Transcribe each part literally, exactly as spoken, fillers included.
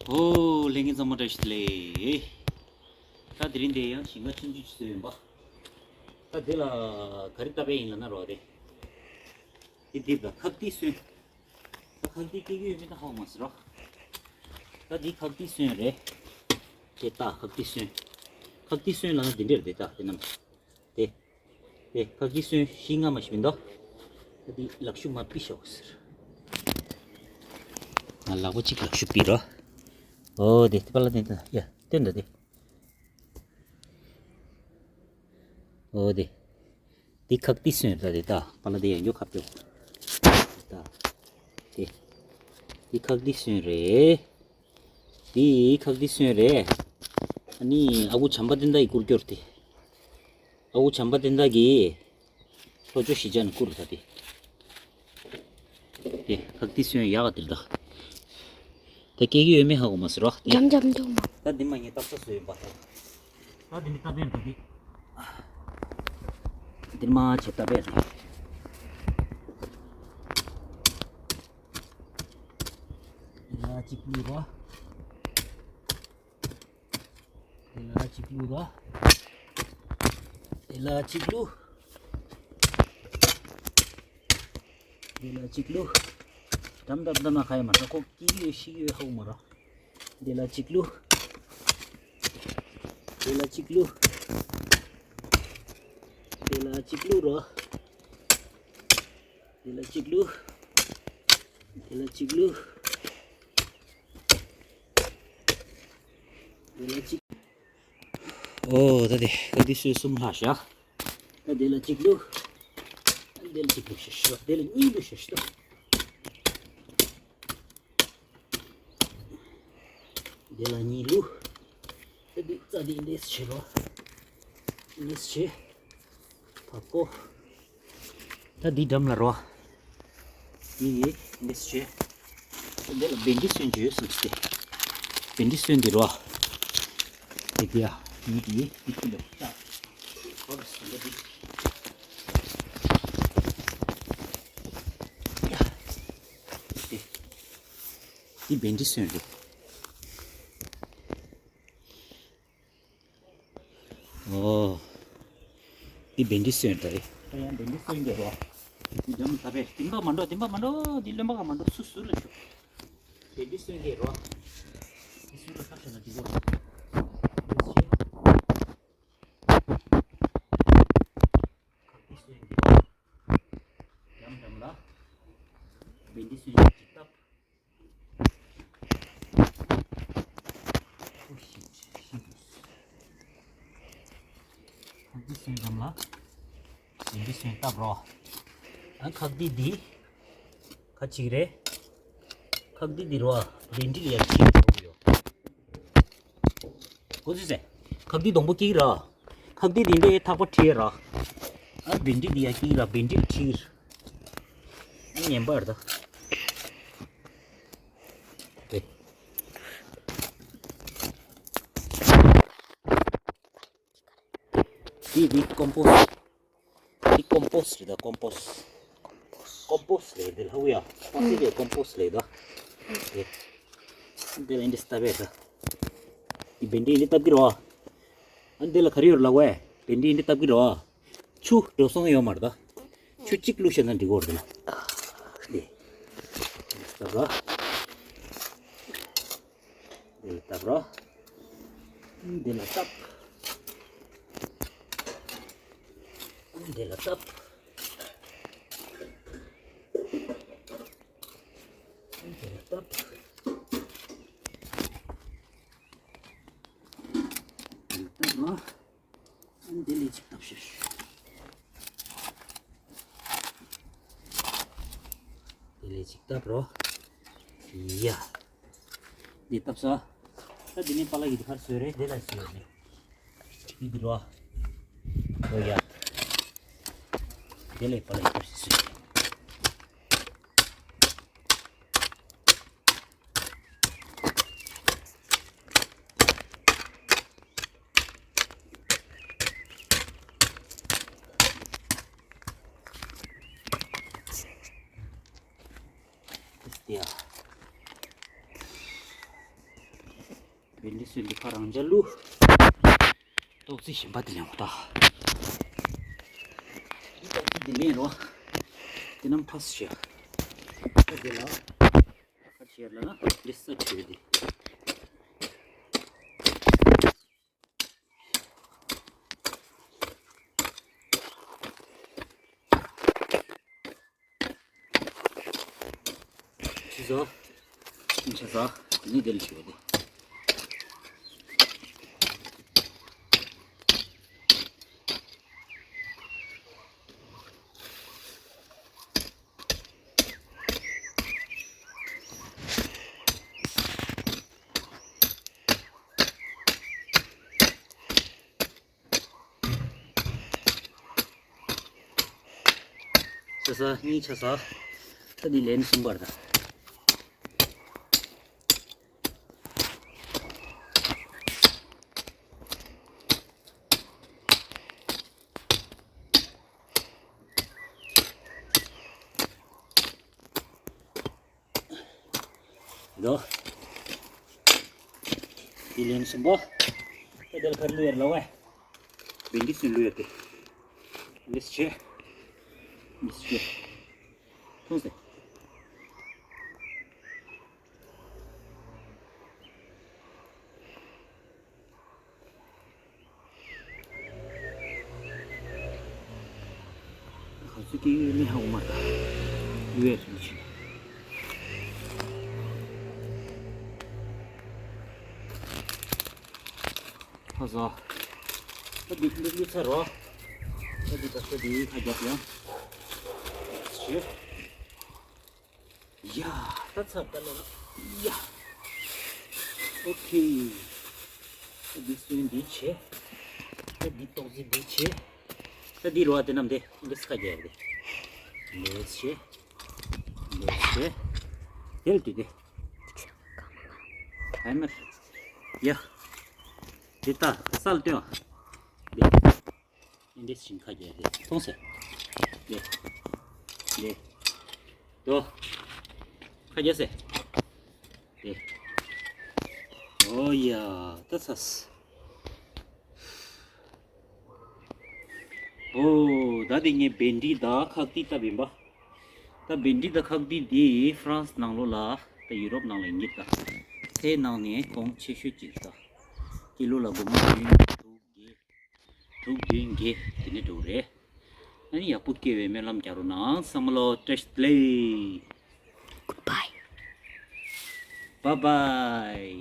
ཨོ་ལྷན་རྒྱས་ཚང་མ་བཀྲ་ཤིས་བདེ་ལེགས། ད་དེ་རིང་འདི་ཡང་ཞིང་ཁ་ཆུང་ཆུང་ཅིག་བཟོས་ཡིན་པ། ད་འདི་ལ་ག་རེ་བཏབ་པ་ཡིན་ལབ་ན་རོ། དེ་དེ་འདི་ད་ཁག་ཏི་སོན། ད་ཁག་ཏི་སྐྱེ་གི་ཡོད་མེད་ད་ཧ་གོ་མ་སོང་རོ། ད་འདི་ཁག་ཏི་སོན་རེད། དེ་ད་ཁག་ཏི་སོན། ཁག་ཏི་སོན་ལབ་ན་འདི་འདྲ་རེད། ད་དེ་རྣམས། དེ། དེ་ཁག་ཏི་སོན་བཞི་ལྔ་མ་ཞིག་མི་འདུག་ད་འདི་ལག་ཤུབས་མ་ཕུད་ཤོག་ཟེར། ང་ལག་པ་གཅིག་ལག་ཤུབས་ཕུད་རོ། ཨོ་དེ་དེ་པ་ལ་དེ་དེ་ཡ་དེ་འདྲ་དེ། ཨོ་དེ། དེ་ཁག་ཏི་སོན་རེད། ད་དེ་ད་པ་ལ་དེ་ཡང་འགྱོ་ཁ་ཕྱོགས། ད། དེ། དེ་ཁག་ཏི་སོན་རེད། དེ་ཁག་ཏི་སོན་རེད། ཨ་ནི་ཨ་ཁུ་བྱམས་པ་བསྟན་དར་གྱི་སྐུར་སྐྱོར་དེ། ཨ་ཁུ་བྱམས་པ་བསྟན་དར་གྱིས། ལྷོ་ཕྱོགས་གཞིས་ཆགས་ནས་བསྐུར་ད་དེ། དེ་ཁག་ཏི་སོན་ཡག་ག་དེར་ད། ད་སྐྱེ་གི་ཡོད་མེད་ཧ་གོ་མ་སོང་རོ། འཇམ་འཇམ་འདུག་མ། ད་འདི་མ་ངས་བཏབ་ས་བཟོས་ཡིན་པ་ད། ད་འདི་ནི་བཏབ་པའི་འདུག་གི། འདིར་མ་ཆེ་བཏབ་པའི་འདུག་འདི་ལ་གཅིག་བླུགས་རོ། འདི་ལ་གཅིག་བླུགས་རོ། འདི་ལ་གཅིག་བླུགས། འདི་ལ་གཅིག་བླུགས། འགྲམ་འགྲམ་འགྲམ་ན་ཁ་ཡ་མ་ད་ཁོ་སྐྱིད་ཡོད་ཤི་ཡོད་ཧ་གོ་མ་ར། འདི་ལ་གཅིག་བླུགས། འདི་ལ་གཅིག་བླུགས། འདི་ལ་གཅིག་བླུགས་རོ། འདི་ལ་གཅིག་བླུགས། འདི་ལ་གཅིག་བླུགས། འདི་ལ་གཅིག་ཨོ་ད་དེ་ཁག་ཏི་སོན་གསུམ་ལྷག་བཞག་ད་འདི་ལ་གཅིག་བླུགས། འདི་ལ་གཅིག་བླུགས་ཤ་ཤ། འདི་ལ་གཉིས་བླུགས་ཤ་ཤ། འདི་ལ་གཉིས་བླུགས། ད་འདི་རྩ་འདི་འདེས་བྱེད་རོ། འདེས་བྱེད། ཕ་གོ། ད་འདི་འགྲམ་ལ་རོ། འདི་ཡི་འདེས་བྱེད། ད་འདི་ལ་བེན་ཌི་སོན་གྱི་ཡོད་སམ་སྟེ། བེན་ཌི་སོན་འདི་རོ། འདི་གི་ཡ། འདི་གི་འདི་ཁུ་ལ་ཤ། ཧོར་སོན་འདི། ཡ། འདི། འདི་བེན་ཌི་སོན་རེད། ཨོ། འདི་བེན་ཌི་སོན་རེད། ད་ཡང་བེན་ཌི་སོན་རེད་རོ། འདི་འཇམ་ད་པས་དེ་འབའ་མ་འགྲོ། དེ་འབའ་མ་འགྲོ། འདི་རློན་པ་ག་མ་འགྲོ། སུ་ཟུར་ལ་ཤོག་བེན་ཌི་སོན་རེད་རོ། འདི་ཟུར་ལ་ཁ་ཤ་ན་འགྲིག་གོ། འདི་ཟེར། ཁག་ཏི་སོན་རེད་རོ། འཇམ་འཇམ་ལ། བེན་ཌི་སོན་ཅིག་བཏབ། ཁག་ཏི་སོན་འཇམ་ལ། བེན་ཌི་སོན་བཏབ་རོ། ཨ་ཁག་ཏི་འདི། ཁ་ཅིག་རེད། ཁག་ཏི་འདི་རོ། བེན་ཌི་ལ་ཡར་ཁྱེར་ཐུབ་ཡོད། གོ་ཚུལ་ཟེར། ཁག་ཏི་སྡོང་པོ་ཀིག་ར། ཁག་ཏི་འདི་འདྲའི་ཐག་པ་ཁྲིད་ར། ཨ་བེན་ཌི་འདི་ཡ་ཀིག་ར། བེན་ཌི་ཁྲིད། ཨ་ངན་པར་ད། དེ། འདི་འདི་ཀོམ་པོ་སི། འདི་ཀོམ་པོ་སི་རེད་ད། ཀོམ་པོ་སི། ཀོམ་པོ་སི་རེད་འདི་ལ་ཧུ་ཡ། པ་སི་རེད། ཀོམ་པོ་སི་རེད་ད། དེ། འདི་ལ་འདི་སྟབས་ཡ་ད། འདི་བེན་ཌི་འདི་སྟབས་ཀྱི་རོ། ཨ་འདི་ལ་ག་རེ་ཡོད་ལ་ཝེ། བེན་ཌི་འདི་སྟབས་ཀྱི་རོ། ཆུ་འགྲོ་སོང་ཡོད་མ་རེད་ད། ཆུ་གཅིག་བླུགས་ཤེས་ན་འགྲིག་གོ་རེད་ལ། འདི། སྟབས་རོ། འདི་ལ་བཏབ་རོ། འདི་ལ་བཏབ། འདི་ལ་བཏབ། འདི་ལ་བཏབ། འདི་ལ་བཏབ་རོ། འདི་ལས་ཅིག་བཏབ་ཤོག་དེ་ལས་ཅིག་བཏབ་རོ། ཡ། འདི་བཏབ་ས། ད་འདི་ནས་པ་ལ་ཡི་གར་བཟོས་རེད། དེ་ལ་བཟོས་རེད། འདི་འདི་རོ། ཨོ་ཡ། དེ་ལས་པ་ལ་ཡི་གར་བཟོས། ཡ། བན་དེ་སོན་དེ་ཁ་རང་འཇགས་ལུ། ཏོག་ཙི་གཞན་པ་དེ་ལེན་འོ་ད། ཏོག་ཙི་དེ་ལེན་རོ། དེ་རྣམས་ཕ་སུ་ཤ། ད་དེ་ལ། ཁ་ཤས་ལ་ན་འདི་ས་ཆུ་དེ། ཆུ་ཟ། ཆུ་ཟ། ནི་དེ་ལ་ཆུ་དེ། ཆ་ས་གཉིས་ཆ་ས། ད་འདི་ལན་གསུམ་པར་ད། ལོ། དེ་ལན་གསུམ་པོ། ད་དེ་ལ་ཕར་ལུས་ཡར་ལ་བས། བན་དེ་སུན་ལུས་ཡར་ཏེ། འདི་སུ་ཆེ། འདི་སུ་ཆེ། ཐུང་སེ། ཁ་ཚུ་ཀི་ཡུལ་མི་ཧ་འོ་མ་ད། ཡུལ་ཡ་ཚུ་ཆེ། ཧ་ཟ། ད་འདི་འདི་འདི་ཚར་རོ། ད་འདི་ད་ད་འདི་ཁ་རྒྱབ་ཡང་། ཤེ། ཡ། ད་ཚར་ད་ལོ། ཡ། ཨོ་ཁེ། ད་འདི་སུན་འདི་ཆེ། ད་འདི་ཏོག་ཙི་འདི་ཆེ། ད་འདི་རོ་ཨ་དེ་རྣམས་དེ་འདི་ཁ་རྒྱབ་དེ། འདི་ཆེ། འདི་ཆེ། དེ་ལ་དེ་དེ། ཨ་མ། ཡ། དེ་ལྟ་སལ་སྟོན། དེ། ཨིན་དེ་ཞིང་ཁ་རྒྱ་དེ་མཐོང་སེ། དེ། དེ། དོ། ཁ་རྒྱ་སེ། དེ། ཨོ་ཡ། ད་ཚ་སེ། ཨོ། ད་དེ་ངས་བན་དེ་དང་ཁག་ཏི་ལྟ་བིན་པ། ད་བན་དེ་དང་ཁག་ཏི་དེ་ཧྥ་རན་སི་ནང་ལོགས་ལ། ད་ཡུ་རོབ་ནང་ལ་ཡིན་གྱི་ད། ཚའི་ནང་ནས་གོང་ཆེ་ཤོས་ཅིག་ད། ཀི་ལོ་ལ་སྒོར་མོ་བདུན་དྲུག་བརྒྱད། དྲུག་བདུན་བརྒྱད་དེ་ནས་འགྲོ་གི་རེད། ཨ་ནི་ཡག་པོ་སྐྱེ་བའི་སྨོན་ལམ་རྒྱག་རོགས་གནང་། བསམ་བློ་བཀྲ་ཤིས་བདེ་ལེགས། Goodbye. Bye bye.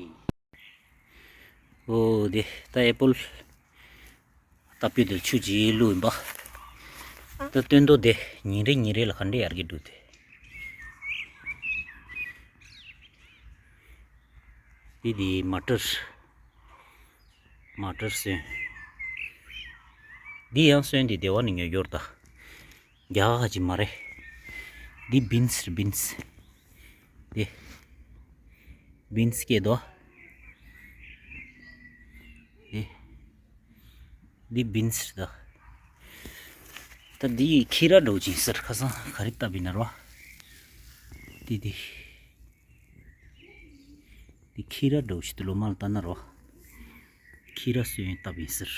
ཨོ་དེ་ད་ཨེ་པོལ་ལྟ་བུ་དེ་ཆུ་ཅིག་བླུགས་ཡིན་པ། ད་སྟོན་ཐོག་དེ་ཉིན་རེ་ཉིན་རེ་ལ་ག་འདྲ་ཡར་གྱི་འདུག་དེ། འདི་འདི་མ་ཊར། མ་ཊར་སོན། འདི་ཡང་སོན་འདི་སྡེ་བ་ནས་ཉོས་ཡོད་ད། རྒྱ་གར་གྱི་མ་རེད། འདི་བིན་སི་རེད་བིན་སི། འདི། བིན་སི་སྐད་དོ། འདི། འདི་བིན་སི་རེད་ད། ད་འདི་ཁྱི་ར་འགྲོ་ཅིང་ཟེར་ཁ་སང་ག་རེ་བཏབ་པའི་ན་རོ། འདི་འདི། འདི་ཁྱི་ར་འགྲོ་ཞིག་ཏུ་ལོ་མ་ལ་ལྟ་ན་རོ། ཁྱི་ར་སོན་བཏབ་ཡིན་ཟེར།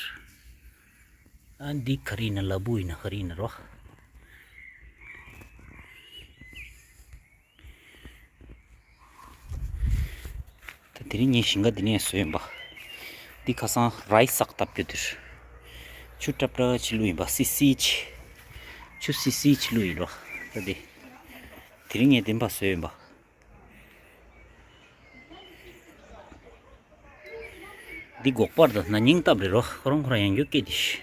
ཨ་འདི་ག་རེ་ཡིན་ན་ལ་བུ་ཡིན་ན་ག་རེ་ཡིན་ན་རོ། ད་དེ་རིང་ངས་ཞིང་ཁ་འདི་ནས་བཟོས་ཡིན་པ། འདི་ཁ་སང་རའི་སི་བཏབ་རྒྱུ་དེར། ཆུ་ཀྲབ་ཀྲབ་ཅིག་བླུགས་ཡིན་པ་སི་སི་ཅིག་ཆུ་སི་སི་ཅིག་བླུགས་ཡིན་རོ། ད་དེ། དེ་རིང་ངས་བདེན་པ་བཟོས་ཡིན་པ། འདི་སྒོག་པར་དང་ན་སྙིང་སྟབས་རེད་རོ། ཁོ་རང་ཁོ་རང་ཡང་རྒྱུ་སྐད་དེ་ཤི།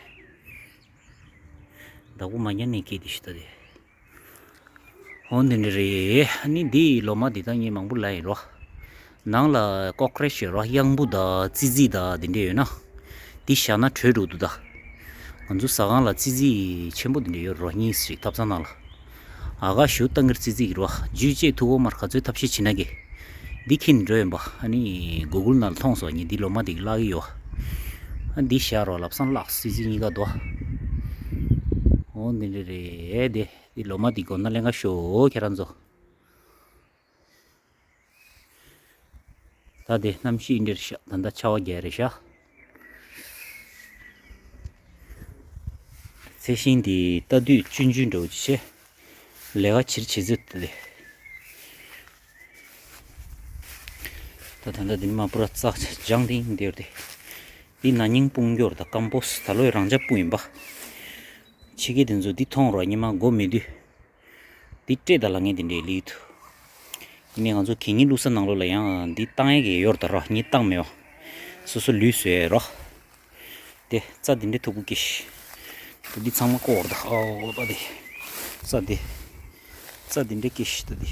བདག་པོ་མ་ཉན་ནས་སྐད་དེ་ཤི་ད་དེ། འོ་འདི་འདྲ་རེད། ཨ་ནི་འདི་ལོ་མ་འདི་དག་ངས་མང་པོ་ལབ་ཡིན་རོ། ནང་ལ་ཀོ་ཀ་རེ་ཤི་ཡོད་རོ། གཡང་འབུ་དང་ཙི་ཙི་དང་འདི་འདྲ་ཡོད་ན། འདི་བཞག་ན་དྲོད་འགྲོ་འདུག་ད། ང་ཚོ་ཟ་ཁང་ལ་ཙི་ཙི་ཆེན་པོ་འདི་འདྲ་ཡོད་རོ། གཉིས་ཤིག་ཐབ་ཚང་ནང་ལ། ཨ་ག་ཞུ་ཏང་གིར་ཙི་ཙི་གི་རོ། རྒྱུས་བཅད་ཐུག་གོ་མར་ག་ཚོད་ཐབས་ཤེས་བྱེད་ན་གི། འདི་ཁྱེར་འགྲོ་ཡིན་པ། ཨ་ནི་གུ་གུལ་ནང་ལ་མཐོང་སོང་། ངས་འདི་ལོ་མ་འདི་གི་བཀླག་གི་ཡོད། ཨ་འདི་བཞག་རོ་ལབ་སང་བཀླག་ཙི་ཙི་གཉིས་ཀ་དོ། འོ་འདི་འདྲ་རེད་དེ། འདི་ལོ་མ་འདི་གོ་ན་ལེན་ག་ཤོག་ཁྱེད་རང་ཚོ། ད་ ད་དེ་གནམ་གཤིས་འདིར་ཤག་ད་ལྟ་ཆར་པ་རྒྱག་རེད་ཤག་ཚལ་ཤིང་འདི་ལྟ་དུས་ཆུང་ཆུང་འདྲ་བོ་ཅིག་བྱས། ལས་ཀ་བྱེད་བྱེད་ཚོད་དེ། ད་ད་ལྟ་འདི་ནི་མ་པུ་ར་ཙག་ཅག་ལྗང་ཏིང་འདིར་དེ། འདི་ན་ནིང་སྤུངས་རྒྱུར་ད་ཀམ་པོ་སི་ད་ལོའི་རང་འཇགས་སྤུངས་ཡིན་པ། ཕྱི་རྒྱལ་དེ་ཚོ་འདི་མཐོང་རོགས་ཉི་མ་མགོ་མི་བདུད། འདི་སྤྲད་ད་ལ་ངས་འདི་འདྲའི་ལིག་ཐུ། ཡིན་ནའི་ང་ཚོ་གད་སྙིགས་བླུགས་ས་ནང་ལོགས་ལ་ཡང་འདི་བཏང་ཡས་ཀྱི་ཡོད་རེད་ད་རོ། ངས་བཏང་མེད་བ། སོ་སོ་ལུས་བཟོས་ཡས་རོ། དེ་རྩྭ་འདི་འདྲའི་མཐུག་པོ་སྐྱེས་ཤག་འདི་ཚང་མ་བཀོག་རེད་ད། ཨོ་པ་དེ། རྩྭ་དེ། རྩྭ་འདི་འདྲའི་སྐྱེས་ཤག་ད་དེ།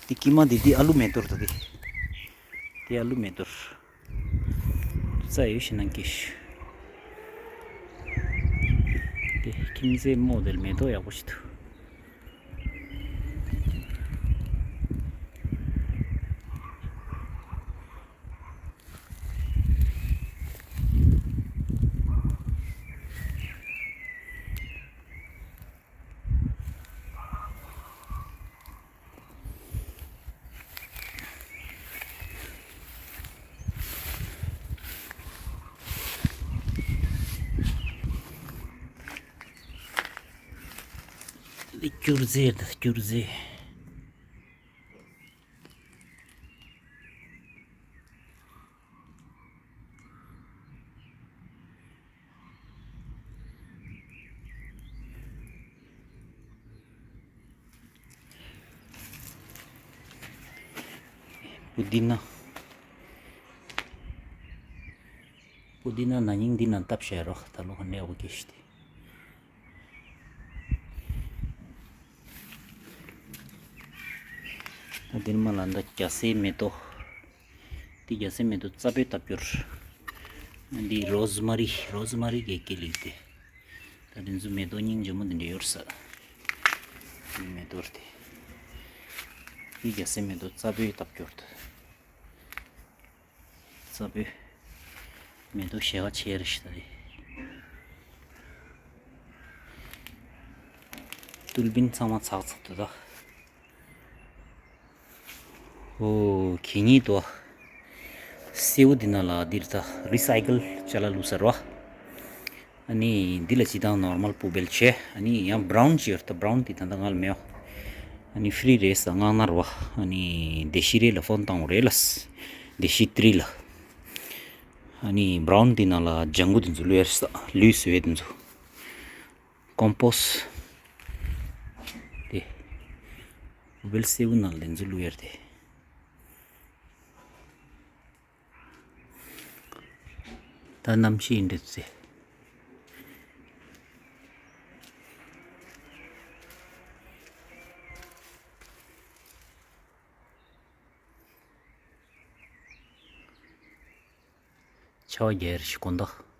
དེ་དཀྱིལ་མ་དེ་དེ་ཨ་ལུ་མེ་ཏོག་ད་དེ། དེ་ཨ་ལུ་མེ་ཏོག་རྩྭ་ཡོད་ཤི་ན་སྐྱེས་ཤག་དེ་ཁྱིམ་མཚེས་རྨོ་དེར་མེ་ཏོག་ཡག་པོ་ཞིག་འདུག་སྐྱུར་རྫས་དང་སྐྱུར་རྫས། པུ་དི་ན། པུ་དི་ན་ན་ནིང་འདི་ན་བཏབ་བཞག་རོགས། ད་ལོ་ག་འདྲ་ཡག་པོ་སྐྱེས་ཤག་དེ། ད་འདིར་མ་ལ་འདི་རྒྱ་སེ་མེ་ཏོག་འདི་རྒྱ་སེ་མེ་ཏོག་རྩ་བོད་བཏབ་སྐྱོར། འདི་རོ་ཟི་མ་རི། རོ་ཟི་མ་རི་གི་སྐྱེ་ལེགས་དེ། ད་འདི་ཚོ་མེ་ཏོག་སྙིང་རྗེ་མོ་འདི་འདྲ་ཡོད་ས། འདི་མེ་ཏོག་རེད་དེ། འདི་རྒྱ་སེ་མེ་ཏོག་རྩ་བོད་བཏབ་སྐྱོར་དེ། རྩ་བོད་མེ་ཏོག་ཞལ་ཁ་ཆེ་རེ་ཞིག་ད་རེད། ཏུལ་བིན་ཚང་མ་ཚག་ཚག་ཏུ་ད། ཨོ་གད་སྙིགས་དོ། སེའུ་འདི་ནང་ལ་འདིར་ད་རི་སའི་ཀལ་ཅ་ལག་བླུགས་ས་རེད་བ། ཨ་ནི་འདི་ལ་སྤྱིར་བཏང་ནོར་མལ་པུ་བེལ་བྱས། ཨ་ནི་ཡང་བྷ་རའུན་ཅིག་ཡོད་རེད་ད། བྷ་རའུན་འདི་ད་ལྟ་ང་ལ་མེད་བ། ཨ་ནི་ཧྥི་རི་རེད་ས་ངག་ནར་བ། ཨ་ནི་བདེ་སྐྱིད་རེད་ལ་ཕོན་བཏང་བ་རེད་ལ། བདེ་སྐྱིད་ཏྲི་ལ། ཨ་ནི་བྷ་རའུན་འདི་ནང་ལ་ལྗང་གུ་འདི་ཚོ་བླུགས་ཡས་ས་ལུས་བཟོས་ཡས་འདི་ཚོ། ཀོམ་པོ་སི་ཊི། དེ། པུ་བེལ་སེའུ་ནང་ལ་འདི་ཚོ་བླུགས་ཡས་དེ། ད་གནམ་གཤིས་འདི་ཚེ། ཆར་པ་རྒྱག་རེ་ཞིག་དགོངས་དག